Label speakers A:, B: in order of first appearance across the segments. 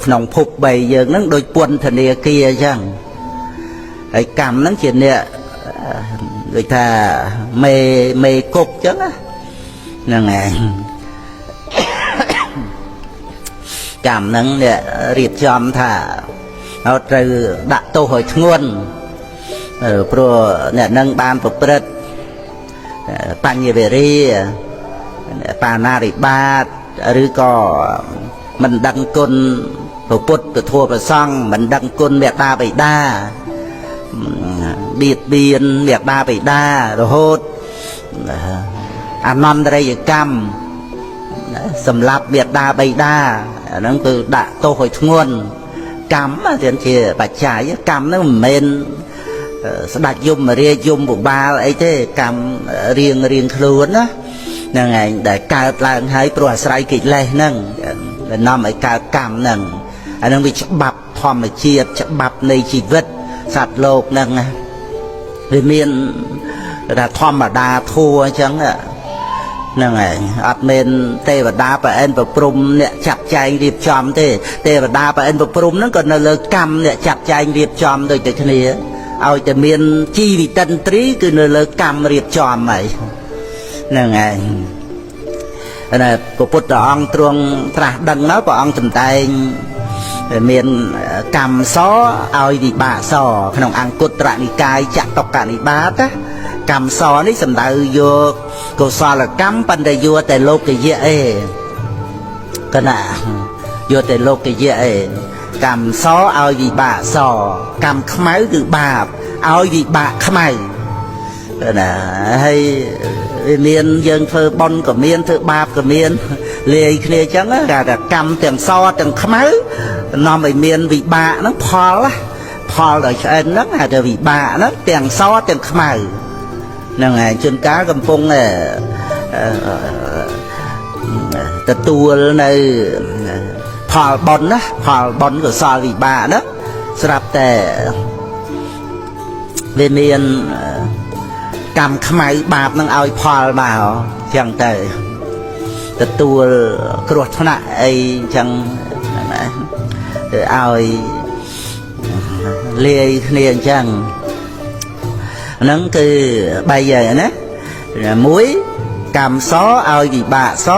A: ក្នុងភព3យើងហ្នឹងដូចពន្ធនាគារអញ្ចឹងហើយកម្មហ្នឹងជាអ្នកដូចថាមេមេគុកអញ្ចឹងណាហ្នឹងឯងកម្មហ្នឹងអ្នករៀបចំថាអត់ត្រូវដាក់ទោសឲ្យធ្ងន់ព្រោះអ្នកនឹងបានប្រព្រឹត្តបញ្ញវេរាបាណារិបាតឬក៏មិនដឹងគុណព្រះពុទ្ធពធប្រសង្ឃមិនដឹងគុណមេត្តាបិតាបៀតបៀនមេត្តាបិតារហូតអនន្តរិយកម្មសម្រាប់មេត្តាបិតាអាហ្នឹងគឺដាក់ទោសឲ្យធ្ងន់កម្មទៀតជាបច្ច័យកម្មហ្នឹងមិនមែនស្ដេចយមរាជយមបុបាលអីទេកម្មរៀងរៀងខ្លួនណាហ្នឹងឯងដែលកើតឡើងហើយព្រោះអាស្រ័យកិលេសហ្នឹងដែលនាំឲ្យកើតកម្មហ្នឹងអាហ្នឹងវាច្បាប់ធម្មជាតិច្បាប់នៃជីវិតសត្វលោកហ្នឹងណាវាមានថាធម្មតាធัวអញ្ចឹងហ្នឹងឯងអត់មានទេវតាប្រអិនប្រព្រំអ្នកចាត់ចែងរៀបចំទេទេវតាប្រអិនប្រព្រំហ្នឹងក៏នៅលើកម្មអ្នកចាត់ចែងរៀបចំដូចតែគ្នាឲ្យតែមានជីវិតិន្ទ្រីគឺនៅលើកម្មរៀបចំហើយហ្នឹងឯងណាព្រះពុទ្ធអង្គទ្រង់ត្រាស់ដឹងមកព្រះអង្គសម្ដែងមានកម្មសឲ្យវិបាកសក្នុងអង្គុត្តរនិកាយចតុកនិបាតណាកម្មសនេះសំដៅយកកុសលកម្មប៉ុន្តែយកតែលោកយៈឯងកណាយកតែលោកយៈឯងកម្មសឲ្យវិបាកសកម្មខ្មៅគឺបាបឲ្យវិបាកខ្មៅណាហើយវាមានយើងធ្វើបុណ្យក៏មានធ្វើបាបក៏មានលាយគ្នាអញ្ចឹងគេថាកម្មទាំងសទាំងខ្មៅនាំឲ្យមានវិបាកហ្នឹងផលផលដល់ឆ្អិនហ្នឹងហៅថាវិបាកហ្នឹងទាំងសទាំងខ្មៅហ្នឹងហើយជួនកាលកំពុងទទួលនៅផលបុណ្យណាផលបុណ្យកុសលវិបាកហ្នឹងស្រាប់តែវាមានកម្មខ្មៅបាបនឹងឲ្យផលមកអញ្ចឹងទៅទទួលគ្រោះថ្នាក់អីអញ្ចឹងណាឲ្យលាយគ្នាអញ្ចឹងហ្នឹងគឺបីហើយណាមួយកម្មសឲ្យវិបាកស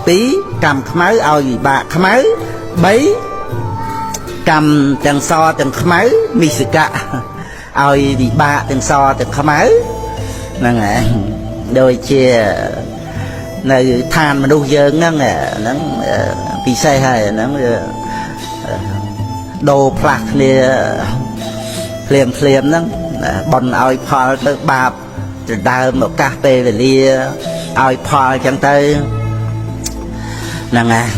A: ពីរកម្មខ្មៅឲ្យវិបាកខ្មៅបីកម្មទាំងសទាំងខ្មៅមិសកៈឲ្យវិបាកទាំងសទាំងខ្មៅហ្នឹងហើយដូចជានៅឋានមនុស្សយើងហ្នឹងហ្នឹងពិសេសហើយហ្នឹងដូរផ្លាស់គ្នាភ្លាមភ្លាមហ្នឹងបន់ឲ្យផលទៅបាបដដើមឱកាសពេលវេលាឲ្យផលអញ្ចឹងទៅហ្នឹងហើយ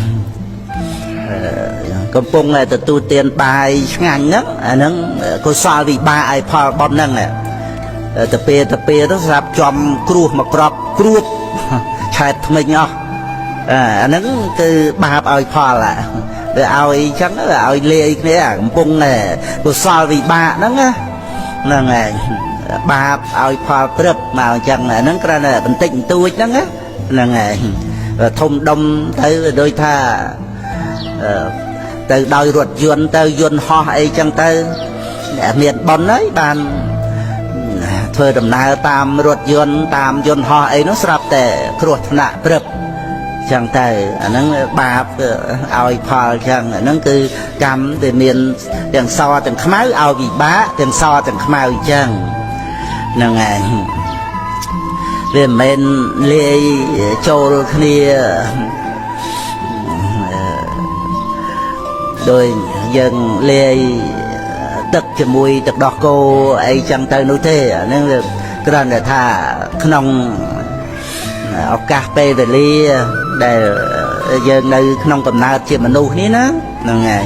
A: កំពុងតែទទួលទានបាយឆ្ងាញ់ហ្នឹងអាហ្នឹងកុសលវិបាកឲ្យផលបន់ហ្នឹងទៅពេលទៅពេលទៅស្រាប់ចំគ្រោះមកក្របគ្រួបឆែតថ្មិញអស់អាហ្នឹងគឺបាបឲ្យផលវាឲ្យអញ្ចឹងឲ្យលាយគ្នាកំពុងកុសលវិបាកហ្នឹងណាហ្នឹងហើយបាបឲ្យផលព្រឹបមកអញ្ចឹងអាហ្នឹងគ្រាន់តែបន្តិចបន្តួចហ្នឹងហ្នឹងហើយធំដុំទៅដូចថាទៅដោយរថយន្តទៅយន្តហោះអីចឹងទៅមានបុណ្យហើយបានធ្វើដំណើរតាមរថយន្តតាមយន្តហោះអីនោះស្រាប់តែគ្រោះថ្នាក់ព្រឹបចឹងទៅអាហ្នឹងបាបឲ្យផលចឹងអាហ្នឹងគឺកម្មដែលមានទាំងសទាំងខ្មៅឲ្យវិបាកទាំងសទាំងខ្មៅអញ្ចឹងហ្នឹងឯងវាមិនមែនលាយចូលគ្នាដោយយើងលាយទឹកជាមួយទឹកដោះគោអីចឹងទៅនោះទេអាហ្នឹងវាគ្រាន់តែថាក្នុងឱកាសពេលវេលាដែលយើងនៅក្នុងកំណើតជាមនុស្សនេះណាហ្នឹងឯង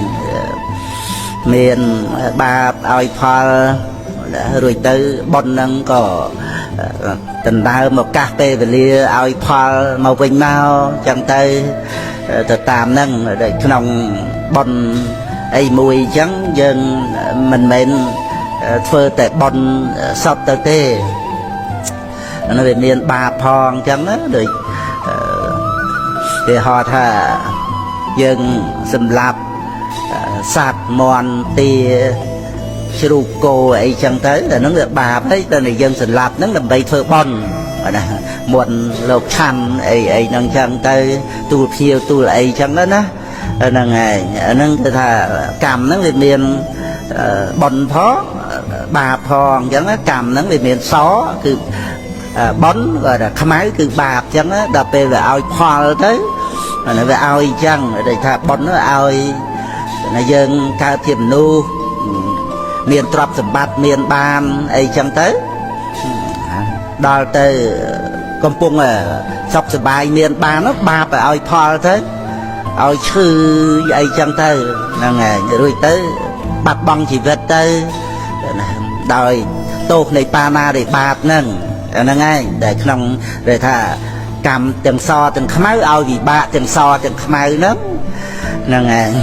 A: មានបាបឲ្យផលរួចទៅបុណ្យហ្នឹងក៏ដណ្ដើមឱកាសពេលវេលាឲ្យផលមកវិញមកចឹងទៅទៅតាមហ្នឹងដែលក្នុងបុណ្យអីមួយអញ្ចឹងយើងមិនមែនធ្វើតែបុណ្យសពទៅទេអានោះវាមានបាបផងអញ្ចឹងណាដូចគេហៅថាយើងសម្លាប់ សត្វមន់ទាជ្រូកគោអីចឹងទៅអាហ្នឹងវាបាបហើយតែយើងសម្លាប់ហ្នឹងដើម្បីធ្វើបុណ្យណាមុនលោកឆាន់អីអីហ្នឹងចឹងទៅទូលភ្ញៀវទូលអីចឹងណាហ្នឹងហើយអាហ្នឹងគឺថាកម្មហ្នឹងវាមានបុណ្យផងបាបផងអញ្ចឹងកម្មហ្នឹងវាមានសគឺបុណ្យក៏ខ្មៅគឺបាបអញ្ចឹងដល់ពេលវាឲ្យផលទៅវាឲ្យអញ្ចឹងដូចថាបុណ្យឲ្យយើងកើតជាមនុស្សមានទ្រព្យសម្បត្តិមានបានអីចឹងទៅដល់ទៅកំពុងសុខសប្បាយមានបានបាបឲ្យផលទៅឲ្យឈឺអីចឹងទៅហ្នឹងហើយរួចទៅបាត់បង់ជីវិតទៅដោយទោសនៃបាណារិបាតហ្នឹងហ្នឹងហើយដែលក្នុងដែលថាកម្មទាំងសទាំងខ្មៅឲ្យវិបាកទាំងសទាំងខ្មៅហ្នឹងហ្នឹងហើយ។